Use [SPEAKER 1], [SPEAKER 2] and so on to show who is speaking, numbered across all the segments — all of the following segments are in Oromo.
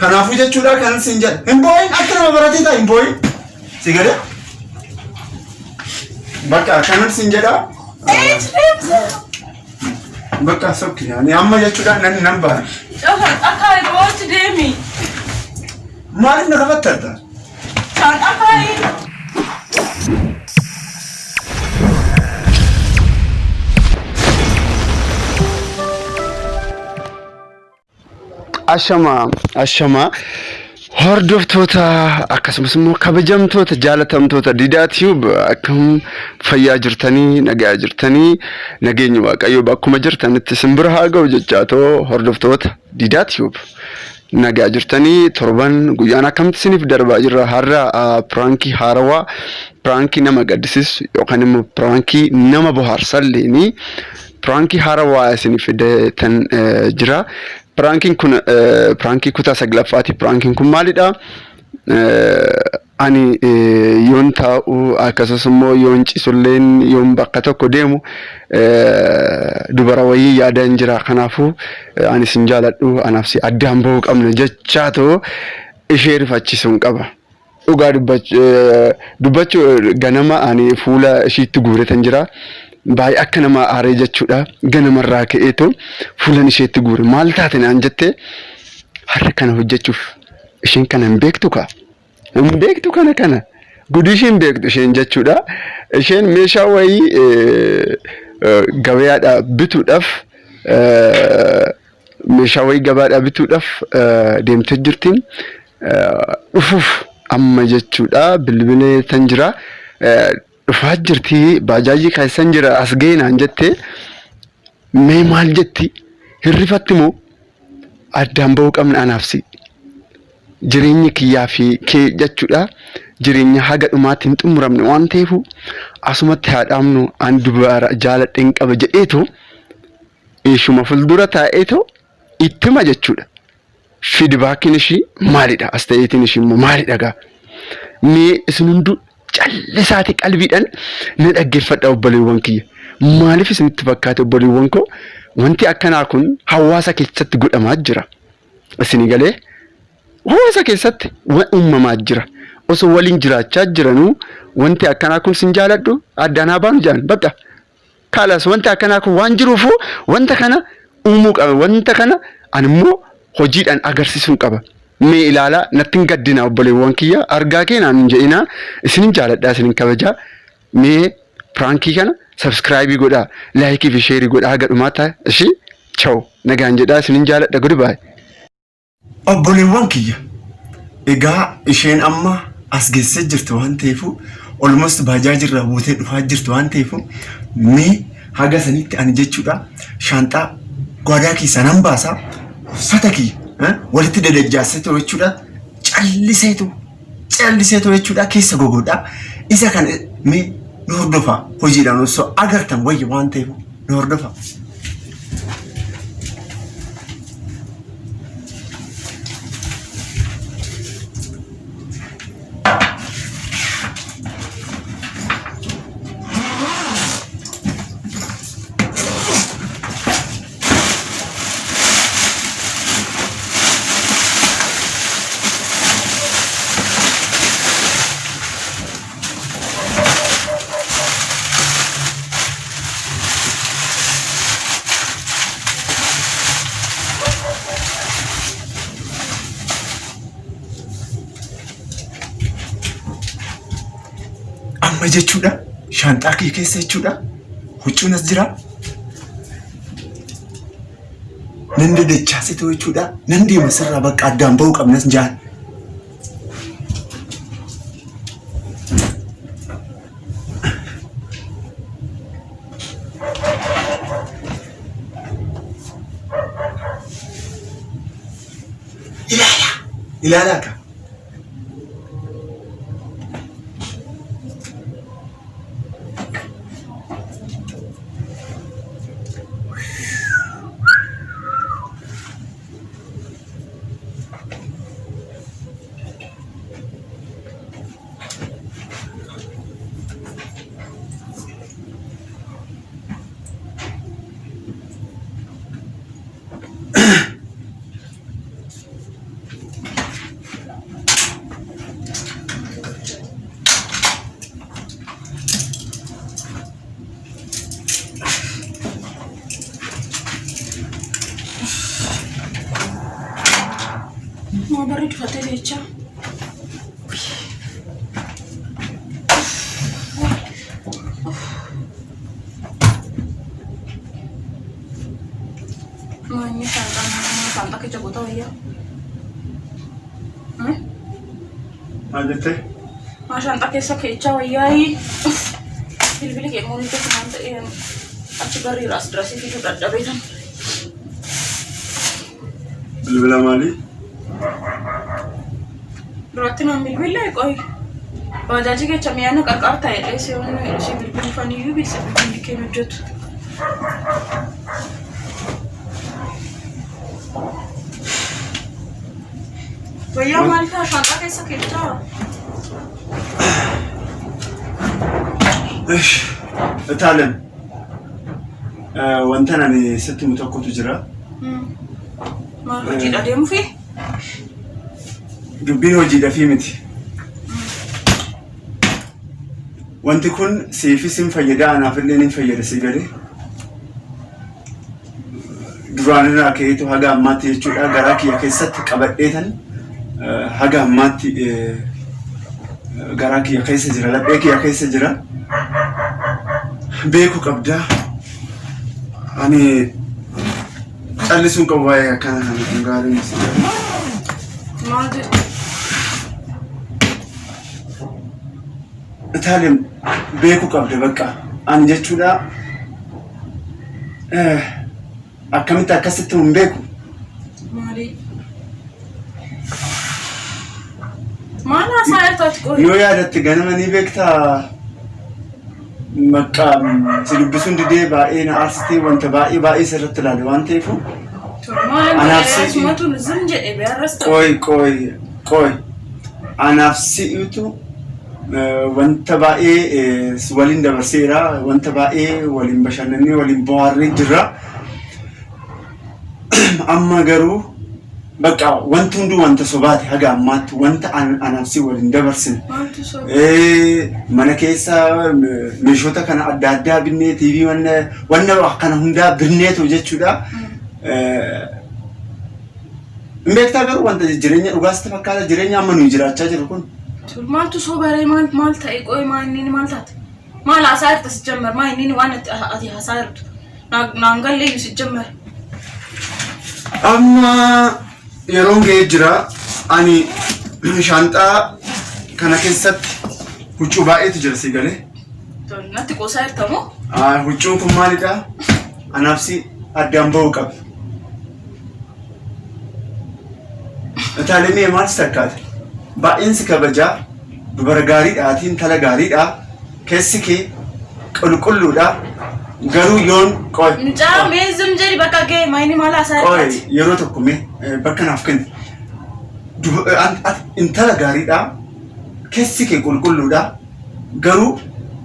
[SPEAKER 1] Kanaafuu jechuudha kan sin jedhe. Hin boo'in akka nama baratee ta'a hin boo'in. Si galee? Bakka kanan sin jedha. Bakka sokki ani amma jechuudha nan nan ba'a.
[SPEAKER 2] Shaanxaa boochi deemi.
[SPEAKER 1] Maaliif na kafattarta?
[SPEAKER 2] Shaanxaa kaayi.
[SPEAKER 1] Ashama ashama hordoftoota akkasumas immoo kabajamtoota jaalatamtoota Didaa Tube akkam fayyaa jirtanii nagaa jirtanii nageenyi waaqayyoo bakkuma jirtanitti isin bira haa ga'u jechaa too hordoftoota Didaa Tube nagaa jirtanii torban guyyaan akkamitti isiniif darbaa jirra har'a piraankii haarawaa piraankii nama gaddisiisu yookaan immoo piraankii nama bohaarsalleeni Piraankii haarawaa isiniif fideetan jira. Piraankiin kun piraankii kutaa saglaffaati. Piraankiin kun maalidha? Ani yoon taa'u akkasumas immoo yoon ciisulleen yoon bakka tokko deemu dubara wayii yaadaan jira. Kanaafuu ani sin jaaladhu anaaf si addaan bahuu qabna jechaa too ishee rifachiisuun qaba. Dhugaa dubbachuu ganama ani fuula ishiitti guuretan jira. Baay'ee akka nama aaree jechuudha. Ganamarraa ka'eetu fuulan isheetti guure. Maal taate naan jette har'a kana hojjechuuf isheen kana hin beektu kaa. Hin beektu kana kana. Gudii isheen hin beektu isheen jechuudha. Isheen meeshaa wayii gabayaadhaa bituudhaaf meeshaa wayii gabaadhaa bituudhaaf deemtee jirti. Dhufuuf amma jechuudha bilbilee tan jira. Dhufaa jirti baajaajii keessan jira as ga'e naan jette mee maal jetti hirrifatti moo addaan ba'uu qabna anaaf si. Jireenyi kiyyaa fi kee jechuudha jireenya haga dhumaatti hin xumuramne waan ta'eef asumatti haa dhaabnu an dubara jaaladheen qaba jedheetu ishuma fuuldura taa'eetu ittima jechuudha. Fiidbaakiin ishii maalidha? As ta'eetiin ishii immoo maalidha gaa? Mee isin hunduu callisaati qalbiidhaan na dhaggeeffadha obboleewwan kiyya. Maaliif isinitti fakkaate obboleewwan koo? Wanti akkanaa kun hawaasa keessatti godhamaa jira. Isinii galee hawaasa keessatti waan uumamaa jira. Osoo waliin jiraachaa jiranuu wanti akkanaa kun sin jaaladhu addaan haa baanu jedhan bakka. Kaalas wanti akkanaa kun waan jiruufu wanta kana uumuu qaba. Wanta kana ani immoo hojiidhaan agarsiisuun qaba. Mee ilaalaa natti hin gaddinaa obboleewwan kiyya argaa kee naan hin jedhinaa isinin jaaladhaa isinin kabajaa. Mee piraankii kana sabskraayibii godhaa laayikii fi sheerii godhaa haga dhumaatti ishii chaw nagaan jedhaa isinin jaaladha goodbye. Obboleewwan kiyya egaa isheen amma as geessee jirti waan ta'eefu almost baajaajii irraa buutee dhufaa jirti waan ta'eefu mee haga sanitti ani jechuudha shaanxaa gwaadaa keessaa nan baasaa uffata kiyya walitti dadajjaasseetu jechuudha calliseetu calliseetu jechuudha keessa gogodha isa kana mee nu hordofaa hojiidhaan osoo agartan wayya waan ta'eef nu hordofaa. Amma jechuudha shaanxaa kee keessa jechuudha huccuun as jira. Nan dadachaasitu jechuudha nan deema sirraa bakka addaan ba'uu qabnas jaan. Ilaalaa ilaalaa ka.
[SPEAKER 2] Maa barri cufattee jecha. Maa inni shaanxaa shaanxaa keessa goota wayyaa.
[SPEAKER 1] Maal jettee?
[SPEAKER 2] Maa shaanxaa keessa keechaa wayyaayii. Bilbili kee immoo nuti waan ta'een achi barri irraa as dirasii fiduu dadhabee tan.
[SPEAKER 1] Bilbila maalii?
[SPEAKER 2] Duratti naan bilbilee qoy. Baajaajii kecha mi'a na qarqaarta jedhee si yoon si bilbilfaniyyuu bilisa bilbilli kee hin hojjetu. Wayyaa maaliif shaanxaa keessa keechaa?
[SPEAKER 1] Ish, Itaaleen wanta ani sitti himu tokkotu jira.
[SPEAKER 2] Maal hojiidha deemuufi?
[SPEAKER 1] Dubbiin hojiidhafii miti. Wanti kun siifis hin fayyada anaaf illee ni fayyada si galee. Duraan irraa ka'eetu haga ammaatti jechuudha garaa kiyya keessatti qabadheetan haga ammaatti garaa kiyya keessa jira laphee kiyya keessa jira. Beeku qabda. Ani callisuun qabu waa'ee akkana kana kun gaarii miti.
[SPEAKER 2] Maal jedhu?
[SPEAKER 1] Itaalem beekuu qabda bakka ani jechuudha akkamitti akkasitti hin beeku.
[SPEAKER 2] Maali? Maal haasaa jirtaati qoyi?
[SPEAKER 1] Yoo yaadatte ganama ni beektaa bakka si dubbisuun didee baay'ee na aarsitee wanta baay'ee baay'ee sirratti ilaale waan ta'eef
[SPEAKER 2] Maal
[SPEAKER 1] Anaaf si-
[SPEAKER 2] asumatu zim jedhe beerras ta'u.
[SPEAKER 1] qoy qoy qoy anaaf si'itu wanta baay'ee waliin dabarseera wanta baay'ee waliin bashannannee waliin bohaarree jirra amma garuu bakka wanti hunduu wanta sobaati haga ammaatti wanta anaaf si waliin dabarsine
[SPEAKER 2] Maaltu soba?
[SPEAKER 1] Mana keessa meeshoota kana adda addaa binnee TV wanna wanna kana hundaa binneetu jechuudha. Hin beektaa garuu wanta jireenya dhugaas itti fakkaata jireenya amma nuyi jiraachaa jirru kun.
[SPEAKER 2] Maaltu soba ree maal maal ta'e qoy maal inni maal taate? Maal haasaa jirta si jammar maal inni waan ati haasaa jirtu? Naan gallee iyyuu si jammar.
[SPEAKER 1] Amma yeroon ga'ee jira ani shaanxaa kana keessatti huccuu baay'eetu jira si galee.
[SPEAKER 2] Natti qoosaa jirta moo?
[SPEAKER 1] Huccuun kun maalidha? Anaaf si addaan ba'uu qaba. Itaalimee maal si takkaate? Baay'een si kabajaa, dubara gaariidha, ati intala gaariidha, keessi kee qulqulluudha. Garuu yoon qoy
[SPEAKER 2] Mucaa mee zim jedhi bakka ga'e maayini maal haasaa
[SPEAKER 1] qoy
[SPEAKER 2] jirtaati?
[SPEAKER 1] yeroo tokko mee bakka naaf kenni. Ati intala gaariidha, keessi kee qulqulluudha. Garuu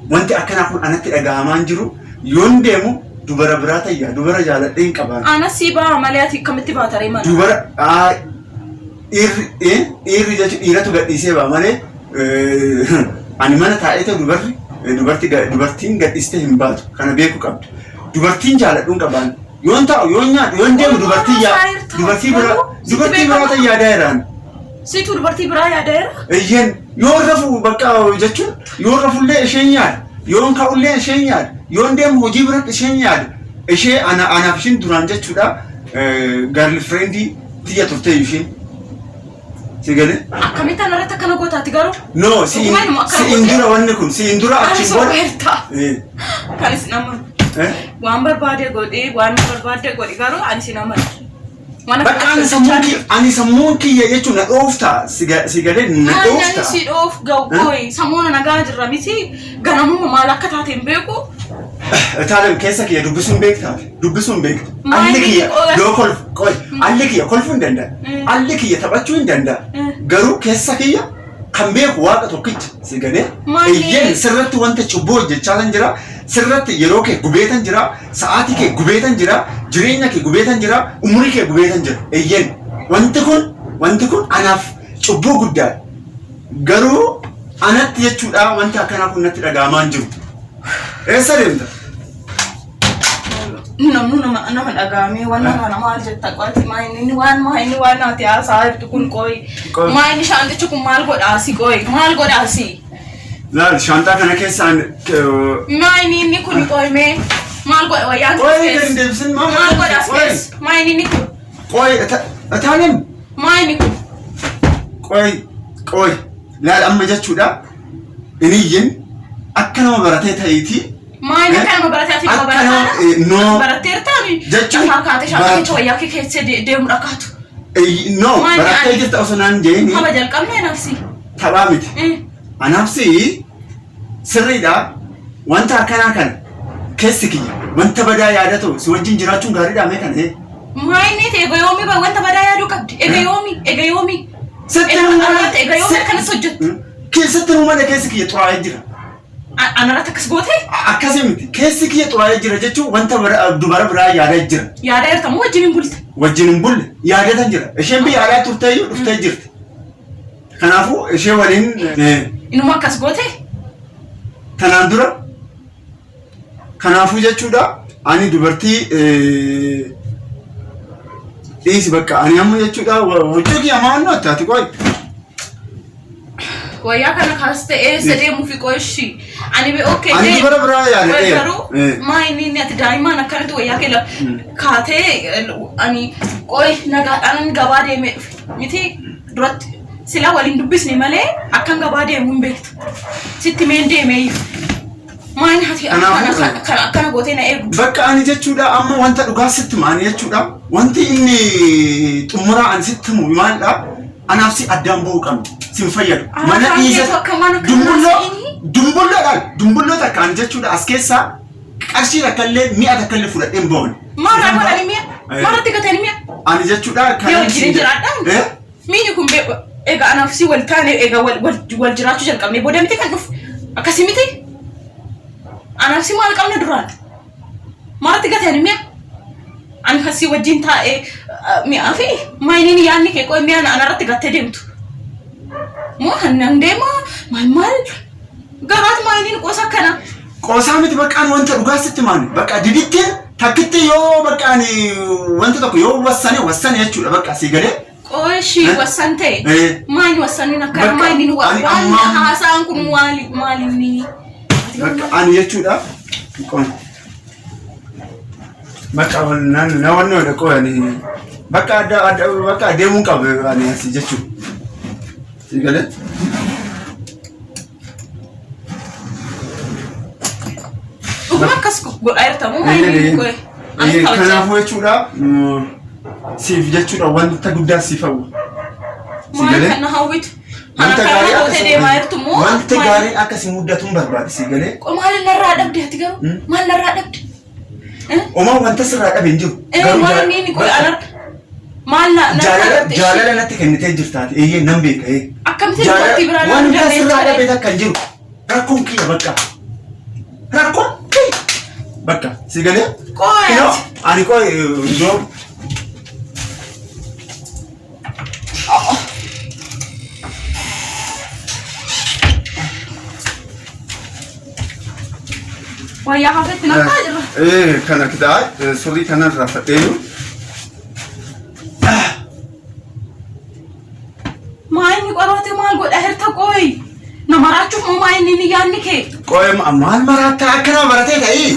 [SPEAKER 1] wanti akkanaa kun anatti dhaga'amaa hin jiru. Yoon deemu dubara biraa tayya, dubara jaaladhee hin qabaan.
[SPEAKER 2] Anas sii ba'a malee ati akkamitti baata ree mana?
[SPEAKER 1] Dubara dhiirri dhiirri jechuun dhiiratu gadhiisee ba'a malee ani mana taa'ee ta'u dubarri dubarti dubartiin gadhiistee hin baatu kana beekuu qabda. Dubartiin jaaladhuun qabaan yoon taa'u yoon nyaadhu yoon deemu dubartii yaa dubartii biraa dubartii biraa ta'e yaadaa jiraan.
[SPEAKER 2] Situ dubartii biraa yaadaa jira?
[SPEAKER 1] Eeyyeen yoon rafu bakka jechuun yoon rafullee isheen yaada yoon ka'ullee isheen yaada yoon deemu hojii biratti isheen yaada ishee ana anaaf isheen duraan jechuudha girlfriendii tiyya turte isheen si galee.
[SPEAKER 2] Akkamitti anarratti akkana gootaati garuu?
[SPEAKER 1] No
[SPEAKER 2] Dhugumaan akkana
[SPEAKER 1] siin
[SPEAKER 2] gootee?
[SPEAKER 1] dura wanni kun siin dura
[SPEAKER 2] Ani
[SPEAKER 1] achiin booda.
[SPEAKER 2] sobeerta. Kan isin amanu. Waan barbaade godhi waan barbaade godhi garuu ani isin amanu. Waan
[SPEAKER 1] Bakka ani sammuun kiyya ani sammuun kiyya jechuun na dhoofta si galee na
[SPEAKER 2] Maal
[SPEAKER 1] dhoofta.
[SPEAKER 2] si dhoof ga'u kooyi sammuuna nagaa jirra miti ganamuma maal akka taate hin beeku.
[SPEAKER 1] Itaaleen keessa kiyya dubbisuun beektaa? Dubbisuun beekta.
[SPEAKER 2] Maal
[SPEAKER 1] Alli kiyya
[SPEAKER 2] qola-
[SPEAKER 1] yoo kolfu qoy alli kiyya kolfuu hin danda'a. Alli kiyya taphachuu hin danda'a. Garuu keessa kiyya kan beeku waaqa tokkicha si galee.
[SPEAKER 2] Maali?
[SPEAKER 1] Eeyyeen sirratti wanta cubbuu hojjechaa kan jira. Sirratti yeroo kee gubeetan jira. Sa'aatii kee gubeetan jira. Jireenya kee gubeetan jira. Umurii kee gubeetan jira. Eeyyeen wanti kun anaaf cubbuu guddaadha. Garuu anatti jechuudha wanti akkanaa kun natti dhaga'amaa hin jiru. Eessa deemta?
[SPEAKER 2] Namnu nama nama dhagaamee waan kana maal jetta qo'ati maa inni waan maa inni waan ati haasaa jirtu kun qoyi.
[SPEAKER 1] Qoy.
[SPEAKER 2] Maa inni shaantichi kun maal godhaasi qoyi maal godhaasi.
[SPEAKER 1] Laal shaantaa kana keessaan
[SPEAKER 2] Maa inni inni kun qoyi mee maal godha wayyaan
[SPEAKER 1] Qoy gadi hin deebisin maal
[SPEAKER 2] Maal godhaas
[SPEAKER 1] Qoy.
[SPEAKER 2] keessa maa inni inni kun
[SPEAKER 1] Qoy itaaleen
[SPEAKER 2] maa inni kun.
[SPEAKER 1] qoy qoy laal amma jechuudha iniyyin akka nama baratee ta'iitii
[SPEAKER 2] Maa inni akka nama baratee ati nama
[SPEAKER 1] Akka nama-
[SPEAKER 2] barataadha?
[SPEAKER 1] No.
[SPEAKER 2] Baratteertaani?
[SPEAKER 1] Jechuun-
[SPEAKER 2] Lafaa kaatee shaantaa keessa wayyaa kee keessa deemu dhakaatu.
[SPEAKER 1] No
[SPEAKER 2] Maal
[SPEAKER 1] barattee
[SPEAKER 2] ani-
[SPEAKER 1] jirta osoo naan jeeni
[SPEAKER 2] Haba jalqabnee nafsi.
[SPEAKER 1] taphaa miti. Anaafsi sirriidha wanta akkanaa kana keessi kiyya wanta badaa yaadatu si wajjin jiraachuun gaariidha mee kana.
[SPEAKER 2] Maa inni ta'e ega yoomii ba wanta badaa yaaduu qabdi. Ega yoomii ega yoomii.
[SPEAKER 1] Sitti
[SPEAKER 2] Ega
[SPEAKER 1] himuu
[SPEAKER 2] anarratti ega yoomii akkanas hojjettu.
[SPEAKER 1] Keessatti himuu malee keessi kiyya xuraa'ee jira.
[SPEAKER 2] Anarratti akkas gootee
[SPEAKER 1] Akkasii miti keessi kiyya xuraa'ee jira jechuun wanta dubara biraa yaadaa jira.
[SPEAKER 2] yaadaa jirta moo wajjin hin bulte?
[SPEAKER 1] Wajjin hin bulle yaadatan jira. Isheen biyya alaa turteeyyuu dhuftee jirti. Kanaafuu ishee waliin
[SPEAKER 2] Inuma akkas gootee?
[SPEAKER 1] tanaan dura kanaafuu jechuudha ani dubartii dhiisi bakka ani amma jechuudha huccuu kiyya maal nootti ati qoy.
[SPEAKER 2] Wayyaa kana kaastee eessa deemuufi qo'ishii? Ani be okay
[SPEAKER 1] Ani
[SPEAKER 2] deem.
[SPEAKER 1] dubara biraa yaadadheera.
[SPEAKER 2] Garuu
[SPEAKER 1] Eh.
[SPEAKER 2] maa inni inni ati daa'imaan akkanatti wayyaa kee kaatee ani qoy nagaadhaan gabaa deemee dhufe miti duratti silaa waliin dubbisne malee akkan gabaa deemu hin beektu. Sitti meen deemee iyyuu. Maa inni ati
[SPEAKER 1] Kanaafuu,
[SPEAKER 2] akkana kana akkana gootee na eegu.
[SPEAKER 1] Bakka ani jechuudha amma wanta dhugaa sitti himu ani jechuudha wanti inni xumuraa ani sitti himu maalidha anaaf si addaan ba'uu qabna si hin fayyadu.
[SPEAKER 2] Ah,
[SPEAKER 1] Mana
[SPEAKER 2] kan
[SPEAKER 1] dhiisa
[SPEAKER 2] keetu akka mana kanaa
[SPEAKER 1] dumbulloo
[SPEAKER 2] seeni?
[SPEAKER 1] dumbulloodhaan dumbulloo takka ani jechuudha as keessaa qarshii takka illee mi'a takka illee fudhadhee hin ba'u.
[SPEAKER 2] Maal irraa godhani mi'a? Maal irratti gatani mi'a?
[SPEAKER 1] Ani jechuudha kan
[SPEAKER 2] Yoo wajjin jiraadhaan?
[SPEAKER 1] Eh?
[SPEAKER 2] Miini kun egaa anaaf si wal taane egaa wal wal wal jiraachuu jalqabne booda miti kan dhufu akkasii miti. Anaaf si maal qabna duraan? Maaltti gatani mi'a? Ani kan si wajjin taa'ee mi'aa fi maayiniin yaadni kee qoy mi'a anarratti gattee deemtu. Moo hannan deema maal maal garaat maayiniin qosa akkana.
[SPEAKER 1] Qoosaa miti bakka ani wanta dhugaa sitti maani bakka didittiin takkitti yoo bakka ani wanta tokko yoo wassane wassane jechuudha bakka asii galee.
[SPEAKER 2] Qoshi
[SPEAKER 1] Eh?
[SPEAKER 2] wassan ta'e
[SPEAKER 1] Eh.
[SPEAKER 2] maayini wassaniin akkana
[SPEAKER 1] Bakka
[SPEAKER 2] maayiniin
[SPEAKER 1] ani
[SPEAKER 2] waan
[SPEAKER 1] ammaa-
[SPEAKER 2] haasa'an kun maali maalinni.
[SPEAKER 1] Bakka ani jechuudha. Qoon. Bakka nan na wanni odha qoon ani bakka adda adda bakka deemuun qabu ani asii jechuudha. Asii galee.
[SPEAKER 2] Dhuguma akkas godhaa jirta moo maayiniin qoye? Ani kabajaa.
[SPEAKER 1] Kanaafuu jechuudha siif jechuudha wanta guddaa siif hawwa. Si
[SPEAKER 2] Maal
[SPEAKER 1] galee?
[SPEAKER 2] kan na hawwitu? Ana
[SPEAKER 1] Wanta
[SPEAKER 2] kana
[SPEAKER 1] gaarii
[SPEAKER 2] gootee deemaa jirtu moo?
[SPEAKER 1] wanta gaarii akka si mudatu hin barbaade si galee.
[SPEAKER 2] Maal narraa dhabde ati garuu? Maal narraa dhabde?
[SPEAKER 1] Omaa wanta sirraa dhabe hin jiru.
[SPEAKER 2] Eh,
[SPEAKER 1] Garuu
[SPEAKER 2] maal inni qoye anar maal na narraa
[SPEAKER 1] jaalala
[SPEAKER 2] dhabde?
[SPEAKER 1] jaalala natti kennitee jirtaati. Eeyyee nan beeka. Ee.
[SPEAKER 2] Akkamitti dubartii biraa
[SPEAKER 1] Wanta
[SPEAKER 2] laaluu
[SPEAKER 1] sirraa
[SPEAKER 2] dandeessa?
[SPEAKER 1] dhabe takka hin jiru. Rakkoon kiyya bakka. Rakkoon kiyya bakka si galee.
[SPEAKER 2] Qoye
[SPEAKER 1] Kinoo
[SPEAKER 2] ati.
[SPEAKER 1] ani qoye iddoo
[SPEAKER 2] Wayyaa hafetti naqaa jirra.
[SPEAKER 1] Ee kana kitaa surrii kanarraa fadheeyu.
[SPEAKER 2] Maa inni qoroote maal godha hirta qoyi? Na maraachuuf moo maa inni inni yaadni kee?
[SPEAKER 1] Qoye maal maraattaa akka nama baratee ta'ii?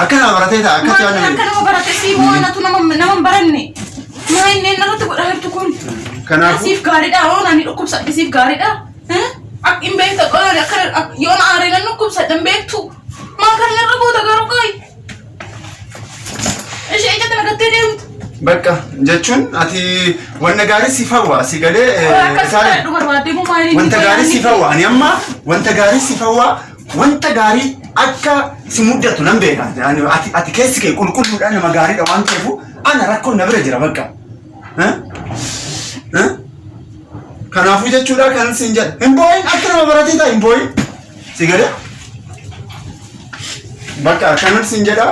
[SPEAKER 1] Akka nama baratee ta'a akkatti
[SPEAKER 2] Maal
[SPEAKER 1] waan
[SPEAKER 2] akka nama barate sii moo anatu nama nama hin baranne? Maa inni inni irratti godha hirtu kun?
[SPEAKER 1] Kanaafuu
[SPEAKER 2] Siif gaariidha yoo ani dhukkubsadhe siif gaariidha. Akka hin beekta qoyoon akka yoo na aaree nan dhukkubsadhe hin beektu. Maal kan narra goota garuu qoyi? Ishee ija kana gattee deemtu.
[SPEAKER 1] Bakka jechuun ati wanta gaarii siif hawwa si galee
[SPEAKER 2] Akkas
[SPEAKER 1] isaan
[SPEAKER 2] kadhadhu barbaadde moo maal inni
[SPEAKER 1] wanta gaarii siif hawwa ani amma wanta gaarii siif hawwa wanta gaarii akka si muddatu nan beeka Ani- ati ati keessi kee qulqulluudha nama gaariidha waan ta'eef ana rakkoon na bira jira bakka. Eh? Eh? Kanaafuu jechuudha kan siin jedhe hin boo'in akka nama baratee ta'a hin boo'in si galee bakka kanan siin jedha.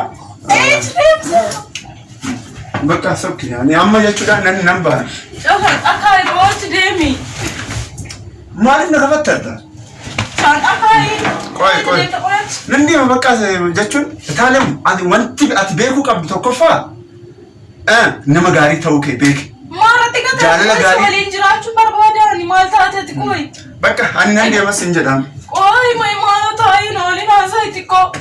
[SPEAKER 1] Bakka sokki ani amma jechuudha nan nan ba'a.
[SPEAKER 2] Akka boochi deemi.
[SPEAKER 1] Maaliif na kafattarta?
[SPEAKER 2] Shaanxaa kaayi.
[SPEAKER 1] Qoy qoy.
[SPEAKER 2] Deemta qoyaatti.
[SPEAKER 1] Nan deema bakka jechuun Taalem ati wanti ati beekuu qabdu tokkoffaa nama gaarii ta'uu kee beeki.
[SPEAKER 2] Maarratti gataa
[SPEAKER 1] Jaalala gaarii.
[SPEAKER 2] waliin jiraachuu barbaadaan maal taateeti qoy.
[SPEAKER 1] Bakka ani nan deema sin jedhama.
[SPEAKER 2] Qoy may maal taayin waliin haasa'i xiqqoo.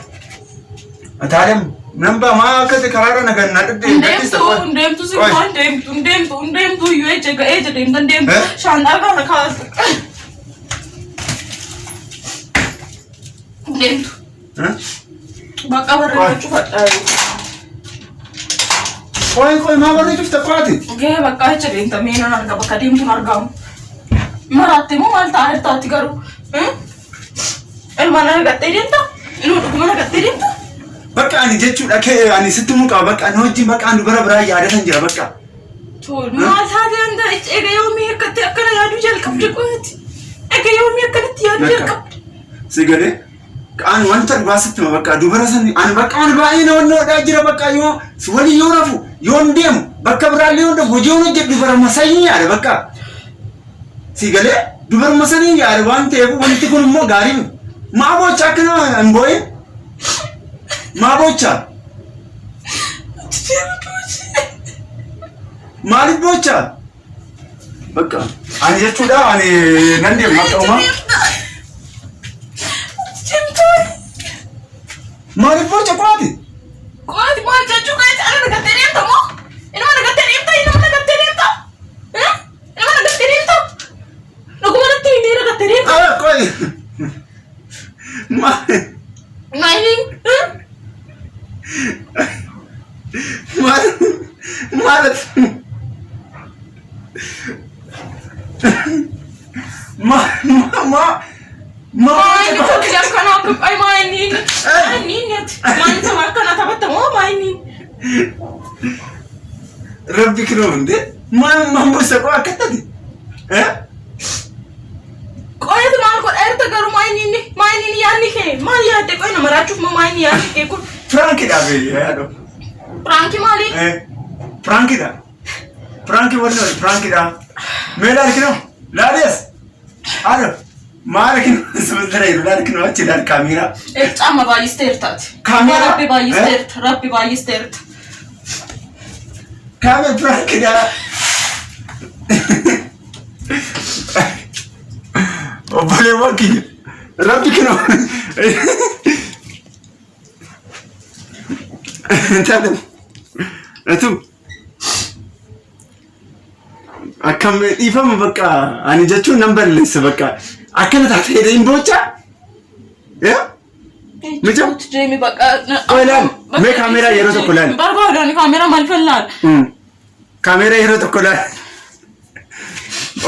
[SPEAKER 1] Taalem nan baa maa akka ta'e karaarra na ganna dhibdee
[SPEAKER 2] Deemtu deemtu si waan deemtu deemtu deemtu iyyuu eja ga'ee jedhe hin deemtu
[SPEAKER 1] Eh?
[SPEAKER 2] shaanxaa kana kaasu. Deemtu bakka barreeffachuu cufadhaa.
[SPEAKER 1] Qoy qoy maa barree cufta qo'ate?
[SPEAKER 2] Gahee bakka achi deemta mee nan arga bakka deemtuun argamu. Maraatte moo maal ta'a jirtaatti garuu? Ilma na gattee deemta? Ilma dhuguma na gattee deemta?
[SPEAKER 1] Bakka ani jechuudha kee ani sitti muu qaba bakka ani wajjin bakka ani bara biraa yaadatan jira bakka.
[SPEAKER 2] Tol maal taate anda eega yoomii akkatti akkana yaaduu jalqabde qo'aati. Eega yoomii akkanatti yaaduu
[SPEAKER 1] Bakka.
[SPEAKER 2] jalqabde.
[SPEAKER 1] Si galee ani wanta dhugaa sitti hima bakka dubara san ani bakka ani baay'ee na wannoodhaa jira bakka yoo si waliin yoo rafu yoo hin deemu bakka biraallee yoo hin hojii yoo hojjedhu dubara masanii yaada bakka. Si galee dubara masanii yaada waan ta'eef wanti kun immoo gaarii miti. Maa boocha akka nama hin boo'in? Maa boocha? Maaliif boocha? Bakka ani jechuudha ani nan deema akka uumaa. Maaliif boocha qo'ate?
[SPEAKER 2] Qo'aati maal jechuu qo'aati ana nagattee deemta moo? Ilma nagattee deemta ilma nagattee deemta? Ilma nagattee deemta? Dhuguma natti himee nagattee deemta?
[SPEAKER 1] Ah, qo'i. Maal
[SPEAKER 2] Maaliin?
[SPEAKER 1] maal maal ma ma ma ma
[SPEAKER 2] Maayini tokki akkana akka ay maayini maayini maayini sama akkana taphatta moo maayini?
[SPEAKER 1] Rabbi kinoo hundee maal maal mursa qo akkatati? Eh?
[SPEAKER 2] Qo'eetu maal godha erga garuu maayini maayini yaadni kee maal yaadde qo'e nama raachuuf moo maayini yaadni kee kun
[SPEAKER 1] Piraankiidha bee yaadoo.
[SPEAKER 2] piraankii maali?
[SPEAKER 1] Eh, piraankiidha. Piraankii wanni wali piraankiidha. Mee laal kinoo laalees. Alo maal kinoo sibiila jiru laal kinoo achi laal kaameeraa.
[SPEAKER 2] Caama baay'isteertaati.
[SPEAKER 1] Kaameeraa?
[SPEAKER 2] Rabbi baay'isteerta. Rabbi baay'isteerta.
[SPEAKER 1] Kaamee piraankiidha. Obboleewwan kiyya. Rabbi kinoo. Intaale. Etu. Akkam dhiifama bakka ani jechuun nan balleessa bakka akkana taate hidhee hin boochaa? Yaa? Micha?
[SPEAKER 2] Deemi bakka.
[SPEAKER 1] Qoy laal. Mee kaameeraa yeroo tokko laal.
[SPEAKER 2] Barbaadaan kaameeraa maal fallaal?
[SPEAKER 1] Kaameeraa yeroo tokko laal.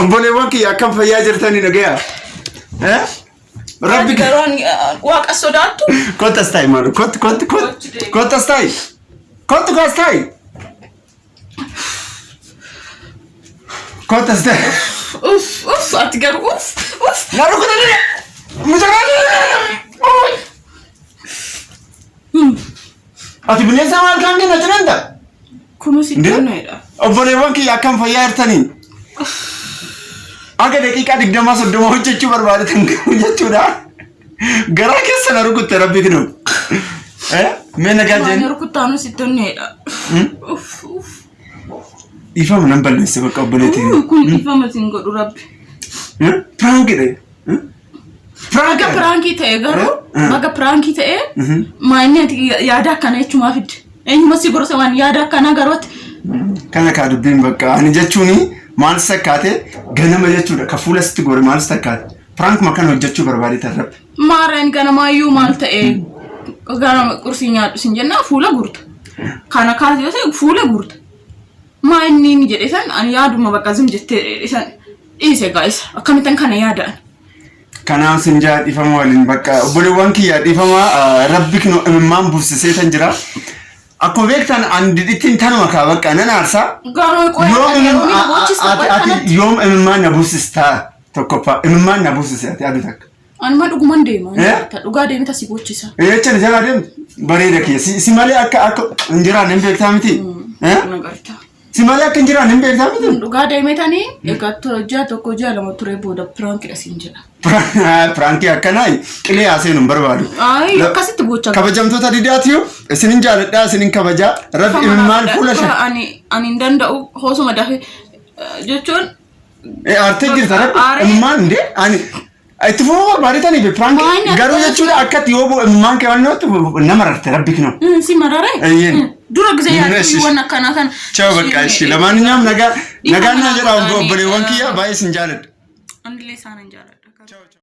[SPEAKER 1] Obboleewwan kiyya akkam fayyaa jirtanii nagayaa? Eh? Rabbi
[SPEAKER 2] Garuu ani waaqa sodaattu.
[SPEAKER 1] Kottu as taa'i maalu. Kottu kottu kottu. Kottu as taa'i. Kottu as taa'i. Kottu as taa'i.
[SPEAKER 2] Uff uff ati garuu uff uff.
[SPEAKER 1] Na rukutanii. Mucaa. Ati bineensa maal kan kenna cinanta?
[SPEAKER 2] Kunuus iddoo na'edha.
[SPEAKER 1] Obboleewwan kiyya akkam fayyaa jirtanii? Aga daqiiqaa 20 30 hojjechuu barbaadatan jechuudha. Garaa keessa na rukutte rabbi kinu. Mee nagaa
[SPEAKER 2] Waan
[SPEAKER 1] jeen.
[SPEAKER 2] rukuttaanus iddoo na'edha. Uff uff.
[SPEAKER 1] Dhiifama nan balleesse bakka obboleettii.
[SPEAKER 2] Kun dhiifama siin godhu rabbi.
[SPEAKER 1] Piraankidha.
[SPEAKER 2] Baga piraankii ta'e garuu baga piraankii ta'e maayinni ati yaada akkana jechumaa fidde. Eenyuma si gorsa waan yaada akkanaa garuu ati
[SPEAKER 1] Kana kaa dubbiin bakka ani jechuuni maal sakkaate ganama jechuudha ka fuula sitti gore maal sakkaate piraankuma kana hojjechuu barbaade tan rabbi.
[SPEAKER 2] Maarreen ganamaayyuu maal ta'e ganama qursii nyaadhu sin jennaa fuula guurta. Kana kaas yoo ta'e fuula guurta. Maa inni inni jedhe san ani yaaduma bakka zim jettee jedhe san dhiise gaa'isa akkamittan kana yaada'an.
[SPEAKER 1] Kanaaf sin jaa dhiifama waliin bakka obboleewwan kiyya dhiifama rabbi kino imimmaan buufsisee tan jira. Akkuma beektan ani didhittiin tanuma kaa bakka nan aarsaa.
[SPEAKER 2] Garuu qo'ee
[SPEAKER 1] Yoom
[SPEAKER 2] yeroo inni bochiste
[SPEAKER 1] ati
[SPEAKER 2] qo'ee
[SPEAKER 1] ati
[SPEAKER 2] kanatti.
[SPEAKER 1] yoom imimmaan na buufsistaa tokkoffaa imimmaan na buufsise ati aduu takka.
[SPEAKER 2] Anuma dhuguman deema.
[SPEAKER 1] Eh?
[SPEAKER 2] Dhugaa deemta si bochisa.
[SPEAKER 1] Jecha jalaa deemtu bareeda kiyya si si malee akka akka hin jiraanne hin beektaa miti. Eh?
[SPEAKER 2] Nagarta.
[SPEAKER 1] Si malee akka hin jiraanne hin beektaa miti.
[SPEAKER 2] Dhugaa deemetanii egaa tura ji'a tokko ji'a lama turee booda piraankidha siin jedha.
[SPEAKER 1] Piraankii akkanaa qilee haaseen hin barbaadu.
[SPEAKER 2] Ayi akkasitti gocha.
[SPEAKER 1] Kabajamtoota didaatiyu isinin jaaladhaa isinin kabajaa rabbi imimmaan fuula shan.
[SPEAKER 2] Ani ani hin danda'u hoosuma dafee jechuun
[SPEAKER 1] Aartee jirta rabbi
[SPEAKER 2] Aaree.
[SPEAKER 1] imimmaan indee ani itti fufuu barbaadetanii be piraankii
[SPEAKER 2] Maayini
[SPEAKER 1] garuu
[SPEAKER 2] akka-
[SPEAKER 1] jechuudha akkatti yoo bu'u imimmaan kee wannootti nama rarte rabbi kinoo.
[SPEAKER 2] Si marare.
[SPEAKER 1] Eeyyeen.
[SPEAKER 2] Dura gisee
[SPEAKER 1] Eshi.
[SPEAKER 2] yaaddu waan akkanaa kana.
[SPEAKER 1] Chao bakka ishii lamaan nyaam nagaa nagaan naa jedha obboleewwan kiyya baay'ee isin jaaladha.
[SPEAKER 2] Anillee isaan hin jaaladha.